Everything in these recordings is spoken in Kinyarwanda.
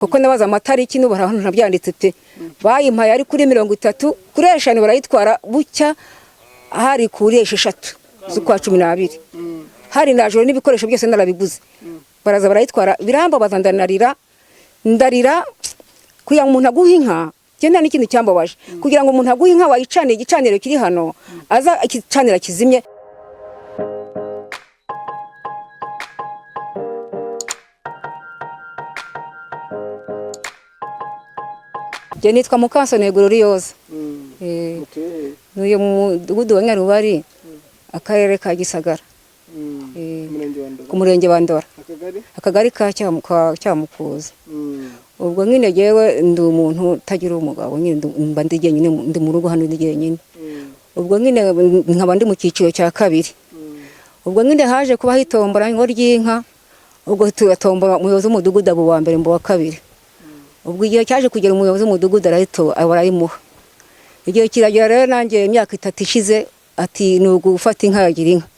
Kuko nabaza amatariki n'ubu hari ahantu ntabyanditse pe. Bayimpaye ari kuri 30, kuri 5 barayitwara, bucya hari kuri 6 z'ukwa 12. Hari najoro n'ibikoresho byose narabiguze. Baraza barayitwara, birambabaza, ndanarira, ndarira. Kugira ngo umuntu aguhe inka, njye nta n'ikindi cyambabaje. Kugira ngo umuntu aguhe inka wayicaniye igicaniro kiri hano, aza igicaniro kizimye. Njye nitwa Mukansoni Gloriose. Ntuye mu mudugudu wa Nyarubari, akarere ka Gisagara. Ku murenge wa Ndora. Akagari ka Cyamukuza. Ubwo nyine jewe ndi umuntu utagira umugabo, nyine mba ndi jyenyine, ndi mu rugo hano ndi jyenyine. Ubwo nyine nkaba ndi mu cyiciro cya kabiri. Ubwo nyine haje kubaho itombora ngo ry'inka, ubwo turatombora, umuyobozi w'umudugudu aba uwa mbere, mu wa kabiri. Ubwo igihe cyaje kugera, umuyobozi w'umudugudu arayimuha. Igihe kiragera rero, nanjye imyaka 3 ishize, ati ni ugufata inka yagira inka.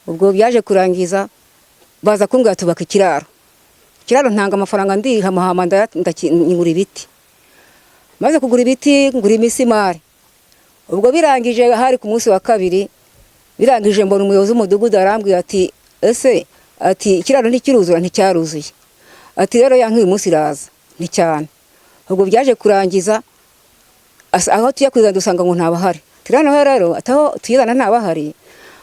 Ubwo byaje kurangiza baza kumbwira tubaka ikiraro. Ikiraro ntanga amafaranga, ndihamahama, ngura ibiti. Maze kugura ibiti ngura imisimari. Ubwo birangije hari ku munsi wa kabiri, birangije mbona umuyobozi w'umudugudu arambwira ati ese, ati ikiraro ntikiruzura? Nticyaruzuye. Ati rero ya nka uyu munsi iraza. Ni cyane. Ubwo byaje kurangiza aho tujya kuzana dusanga ngo ntabahari. Ati noneho rero ati aho tuyizana ntabahari.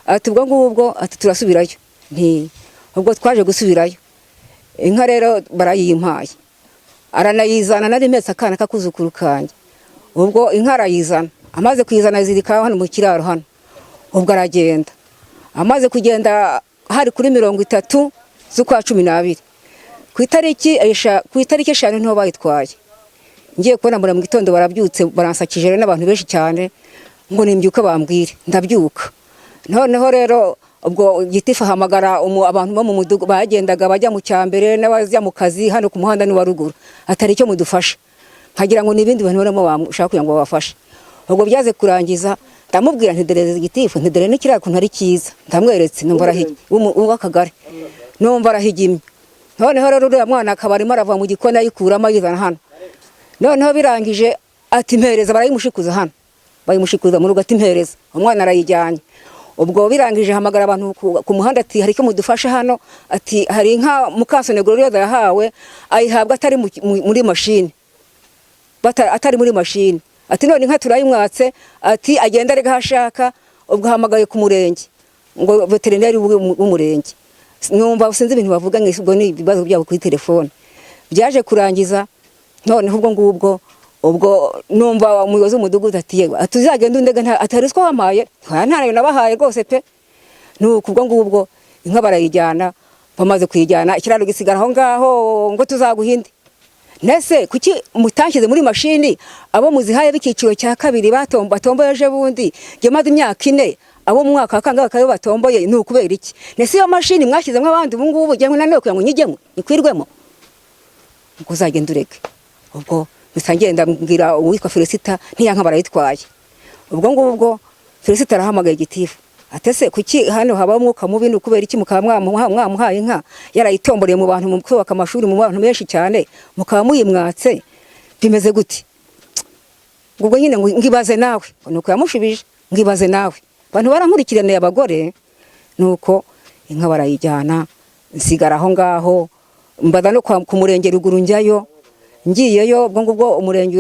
Ati ubwo ngubwo ati turasubirayo. Nti ubwo twaje gusubirayo. Inka rero barayimpaye. Aranayizana, nari mpetse akana k'akuzukuru kanjye. Ubwo inka arayizana. Amaze kuyizana azirika hano mu kiraro hano. Ubwo aragenda. Amaze kugenda hari kuri 30 z'ukwa 12. Ku itariki 5 niho bayitwaye. Ngiye kubona mbona mu gitondo barabyutse, baransakije rero n'abantu benshi cyane, ngo nimbyuka bambwire, ndabyuka. Noneho rero ubwo gitifu ahamagara abantu bo mu mudugudu bagendaga bajya mu cyambere n'abajya mu kazi hano ku muhanda ni wa ruguru, atari icyo mudufasha, nkagira ngo n'ibindi bintu barimo bamushaka kugira ngo babafashe. Ubwo byaze kurangiza ndamubwira nti dore gitifu, nti dore n'ikiraro ukuntu ari cyiza, ndamweretse, numva w'akagari, numva arahigimye. Noneho rero uriya mwana akaba arimo arava mu gikoni ayikuramo ayizana hano. Noneho birangije ati mpereza, barayimushikuza hano, bayimushikuza mu rugo, ati mpereza, umwana arayijyanye. Ubwo birangije hamagara abantu ku muhanda, ati hari icyo mudufasha hano, ati hari inka Mukansoni Gloriose yahawe, ayihabwa atari muri mashini, atari muri mashini. Ati none inka turayimwatse, ati agenda arega aho ashaka. Ubwo ahamagaye ku murenge ngo veterineri w'umurenge, numva sinzi ibintu bavuga, ubwo ni ibibazo byabo kuri telefone. Byaje kurangiza noneho ubwo ngubwo, ubwo numva umuyobozi w'umudugudu ati yewe, ati uzagenda undega, atari ruswa wampaye, ntayo nabahaye rwose pe. Nuko ubwo ngubwo inka barayijyana, bamaze kuyijyana ikiraro gisigara aho ngaho, ngo tuzaguha indi. Nese kuki mutanshyize muri mashini? Abo muzihaye b'icyiciro cya kabiri batomboye ejo bundi, njye maze imyaka 4, abo mu mwaka wa kangahe bakaba batomboye, ni ukubera iki? Nese iyo mashini mwashyizemo abandi, ubu ngubu njyewe nanone kugira ngo nyijyemo nyikwirwemo, ngo uzagenda urege. Ubwo mpita ngenda mbwira uwitwa Felicita, ntiyanka barayitwaye. Ubwo ngubwo Felicita arahamagaye gitifu, ati ese kuki hano haba umwuka mubi, ni ukubera iki mukaba mwamuhaye inka yarayitomboreye mu bantu, mu kubaka amashuri mu bantu benshi cyane, mukaba muyimwatse, bimeze gute? Ubwo nyine ngo ngibaze nawe, nuko yamushubije, ngibaze nawe. Abantu barankurikiraniye abagore, nuko inka barayijyana, nsigara aho ngaho, mbaza no ku murenge ruguru njyayo. Ngiyeyo ubwo ngubwo umurenge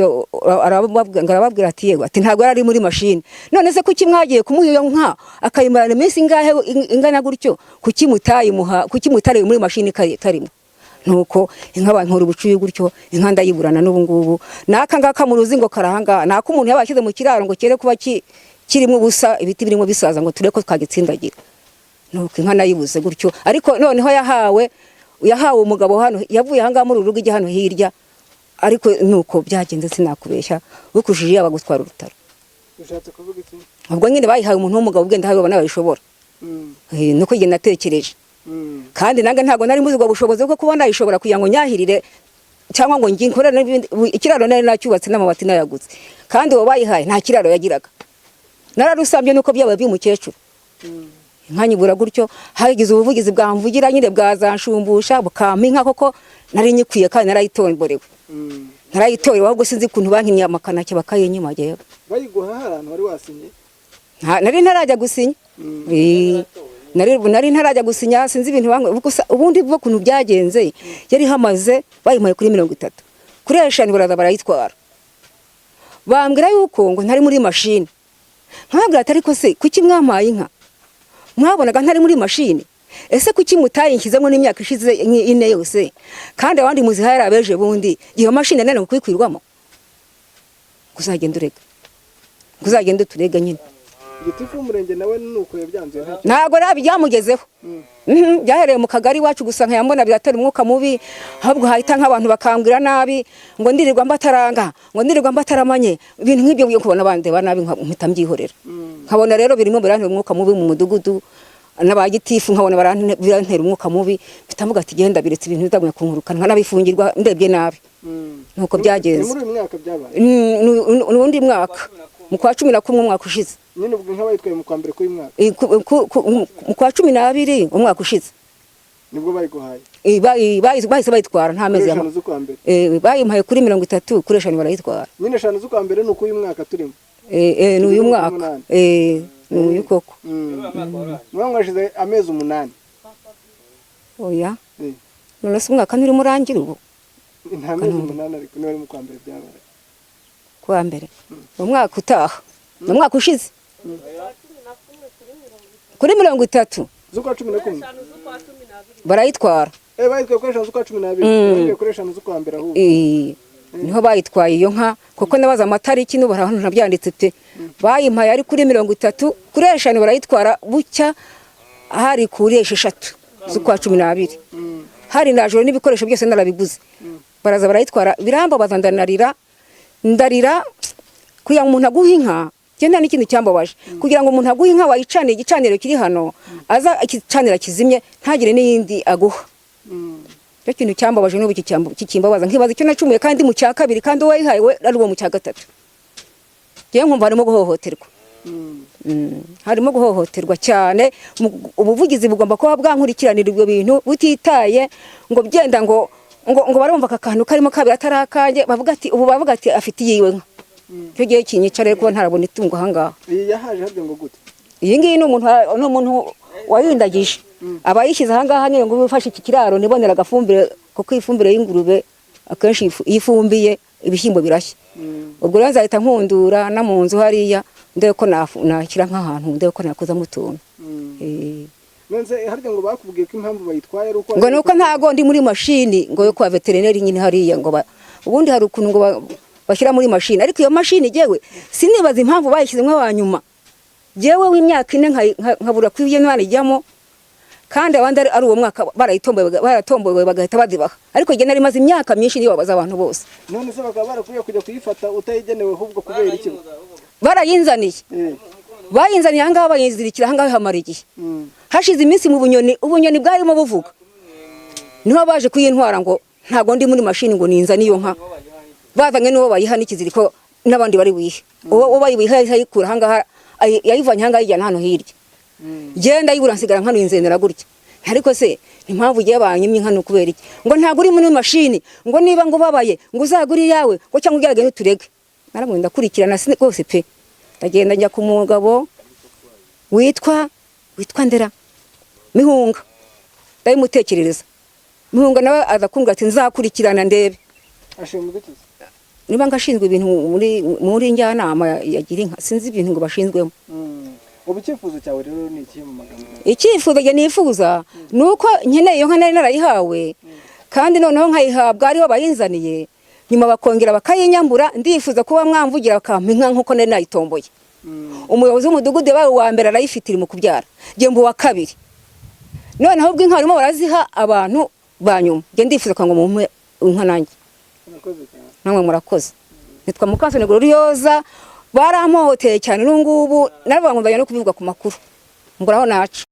arababwira ati yego, ati ntabwo yari ari muri mashini. None se kuki mwagiye kumuha iyo nka akayimarana iminsi ingahe ingana gutyo, kuki mutayimuha, kuki mutari muri mashini itarimo? Nuko inka bankora ubucuyi gutyo, inka ndayiburana n'ubu ngubu. Naka ngaka mu ruzingo karahanga, naka umuntu yabashyize mu kiraro ngo kere kuba kirimo ubusa, ibiti birimo bisaza, ngo tureko twagitsindagira. Nuko inka nayibuze gutyo. Ariko noneho yahawe umugabo hano, yavuye aha ngaha muri uru rugo ijya hano hirya. Ariko nuko byagenze, sinakubeshya, ukushije yaba gutwara urutaro. Ushatse kuvuga iki? Ubwo nyine bayihaye umuntu w'umugabo ugenda habona bayishobora. Nuko njye natekereje. Kandi nange ntabwo nari muzi ubwo bushobozi bwo kuba nayishobora kugira ngo nyahirire cyangwa ngo ngikorere n'ibindi. Ikiraro nari nacyubatse n'amabati nayagutse, kandi uwo bayihaye nta kiraro yagiraga. Nararusabye nuko byabaye by'umukecuru. Inka nyibura gutyo. Hagize ubuvugizi bwamvugira nyine, bwazanshumbusha bukampa inka, koko nari nyikwiye kandi narayitomborewe. Narayitorewe, ahubwo sinzi ukuntu bankimye amakanake bakayinyima jewe. Bayiguha hari ahantu wari wasinye? Nari ntarajya gusinya. Nari ntarajya gusinya, sinzi ibintu bamwe gusa. Ubundi bwo kuntu byagenze, yari hamaze bayimuhaye kuri 30, kuri 5 baraza barayitwara, bambwira yuko ngo ntari muri mashini. Nkababwira ati: "Ariko se kuki mwampaye inka mwabonaga ntari muri mashini? Ese kuki mutayinshyizemo n'imyaka ishize 4 yose, kandi abandi muzihaye ari abeje bundi? Iyo mashini yananiwe kuyikwirwamo." Kuzagenda urega, kuzagenda uturega nyine. Gitifu w'umurenge nawe nuko yabyanzuye, ntacyo? Ntabwo nabi byamugezeho. Byahereye mu kagari iwacu gusa, nkayambona biratera umwuka mubi, ahubwo hahita nk'abantu bakambwira nabi ngo ndirirwa mbataranga, ngo ndirirwa mbataramanye, ibintu nk'ibyo byo kubona bandeba nabi, mpita mbyihorera. Nkabona rero birimo birantera umwuka mubi mu mudugudu n'abagitifu, nkabona birantera umwuka mubi, mpita mvuga ati: "Genda biretse, ibintu bizagumya kunkurukana nkanabifungirwa ndebye nabi." Nuko byagenze. Ni muri uyu mwaka byabaye? Ni undi mwaka, mu kwa 11 umwaka ushize. Nyine ubwo inka bayitwaye mu kwa mbere k'uyu mwaka? Mu kwa 12 umwaka ushize. Nibwo bayiguhaye? Bahise bayitwara nta Kuri mezi 5 z'ukwa mbere? Bayimpaye kuri 30, kuri 5 barayitwara. Nyine 5 z'ukwa mbere ni uk'uyu mwaka turimo? Ni uyu mwaka. 2008. Ni uyu koko. Niba mwashize amezi 8? Oya. None se umwaka nturimo urangira ubu? Nta mezi 8, ariko niba ari mu kwa mbere byabaye. Kuwa mbere umwaka utaha, ni umwaka ushize, kuri 30 z'ukwa 11 barayitwara. Bayitwaye kuri 5 z'ukwa 12? Bayitwaye kuri 5 z'ukwa mbere ahubwo. Niho bayitwaye iyo nka, kuko nabaza amatariki n'ubu hari ahantu ntabyanditse pe. Bayimpaye ari kuri 30, kuri 5 barayitwara, bucya hari kuri 6 z'ukwa 12. Hari najoro n'ibikoresho byose narabiguze, baraza barayitwara, birambabaza, ndanarira, ndarira. Kugira ngo umuntu aguhe inka, njye nta n'ikindi cyambabaje, kugira ngo umuntu aguhe inka wayicaniye igicaniro kiri hano, aza igicaniro kizimye, ntagire n'iyindi aguha. Icyo kintu cyambabaje n'ubu kikimbabaza, nkibaza icyo nacumuye kandi mu cya kabiri, kandi uwayihaye we ari uwo mu cya gatatu. Njyewe nkumva harimo guhohoterwa. Harimo guhohoterwa cyane. Ubuvugizi bugomba kuba bwankurikiranira ibyo bintu, butitaye ngo byenda ngo barumva aka kantu karimo kabiri atari akanjye, bavuga ati ubu, bavuga ati afite iyiwe nka. Icyo gihe kinyica rero kuba ntarabona itungo ahangaha. Iyi yahaje harya ngo gute? Iyi ngiyi ni umuntu wayindagije, aba yishyize ahangaha nyine ngo ube ufashe iki kiraro nibonera agafumbire, kuko ifumbire y'ingurube akenshi iyo ifumbiye ibishyimbo birashya. Ubwo rero nzahita nkundura no mu nzu hariya, ndebe ko nashyira nk'ahantu, ndebe ko nakozamo utuntu. None harya ngo bakubwiye ko impamvu bayitwaye ari uko Ngo nuko ntago ndi muri mashini ngo yo kwa veterineri nyine hariya, ngo ubundi hari ukuntu ngo bashyira muri mashini, ariko iyo mashini jewe sinibaza impamvu bayishyizemo wa nyuma, jewe w'imyaka 4 nkabura ko iyo mwana ijyamo, kandi abandi ari uwo mwaka barayitomboye, baratombowe bagahita bazibaha, ariko jye nari maze imyaka myinshi, niyo babaza abantu bose. None se bakaba barakwiye kujya kuyifata utayigenewe, ahubwo kubera iki? Barayinzaniye. Bayinzaniye ahangaha, bayinzirikira ahangaha, hamara igihe. Hashize iminsi mu bunyoni, ubunyoni bwarimo buvuga, niho baje kuyintwara ngo ntago ndi muri mashini, ngo ninza niyo nka bazanye n'uwo bayiha n'ikiziriko n'abandi bari buyihe. Uwo bayiha yahise ayikura ahangaha, yayivanye ahangaha ayijyana hano hirya. Genda yibura, nsigara nkano inzenera gutya. Ariko se impamvu ugiye banyimye inka ni ukubera iki? Ngo ntabwo uri muri mashini, ngo niba ngo ubabaye ngo uzagure iyawe, ngo cyangwa ugerageze n'uturege. Naramwe ndakurikirana rwose pe, ndagenda njya ku mugabo witwa Ndera Mihunga, ndabimutekerereza. Mihunga nawe aza kumbwira ati: "Nzakurikirana ndebe." Ashinzwe iki? Niba ngashinzwe ibintu muri njyanama ya Girinka, sinzi ibintu ngo bashinzwemo. Ubu icyifuzo cyawe rero ni ikihe mu magambo? Icyifuzo njye nifuza ni uko nkeneye iyo nka nari narayihawe, kandi noneho nkayihabwa aribo bayinzaniye, nyuma bakongera bakayinyambura. Ndifuza kuba mwamvugira bakampa inka nk'uko nari nayitomboye. Umuyobozi w'umudugudu yabaye uwa mbere, arayifite, iri mu kubyara, njye mba uwa kabiri. Noneho ubwo inka barimo baraziha abantu ba nyuma, njye ndifuza ngo mumpe inka nanjye. Murakoze cyane. Namwe murakoze. Nitwa Mukasoni Gloriosa. Barampohoteye cyane, n'ubu ngubu naravuga ngo nzajya no kubivuga ku makuru, mbura aho naca.